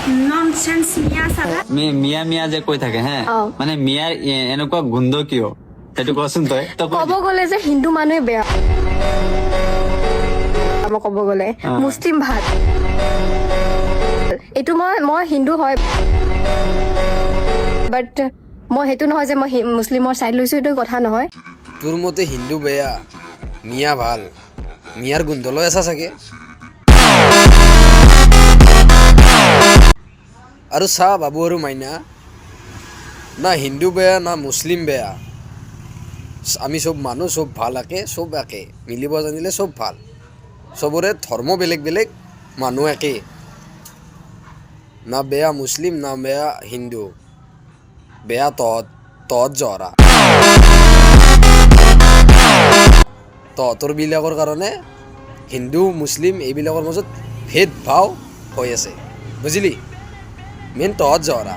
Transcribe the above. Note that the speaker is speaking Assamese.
ননসেন্স মিয়া সালা। মিয়া মিয়া যে কৈ থাকে হে, মানে মিয়াৰ এনেকুৱা গোন্ধ কিয়, সেইটো কচোন তই। তই কৈ ক'ব গ'লে যে হিন্দু মানুহে বেয়া, মই ক'ব গ'লে মুছলিম ভাল। এইটো মই হিন্দু হয়, বাট মই সেইটো নহয় যে মই মুছলিমৰ চাইড লৈছো, সেইটো কথা নহয়। তোৰ মতে হিন্দু বেয়া, মিয়া ভাল। মিয়াৰ গোন্ধ লৈ আছা চাগে। আৰু চা বাবু আৰু মাইনা, না হিন্দু বেয়া না মুছলিম বেয়া, আমি চব মানুহ, চব ভাল একে, চব একে, মিলিব জানিলে চব ভাল। চবৰে ধৰ্ম বেলেগ বেলেগ, মানুহ একে। না বেয়া মুছলিম না বেয়া হিন্দু, বেয়া তহঁত, তহঁত জহৰা। তহঁতৰবিলাকৰ কাৰণে হিন্দু মুছলিম এইবিলাকৰ মাজত ভেদ ভাৱ হৈ আছে, বুজিলি? মেইন তহঁত জহৰা।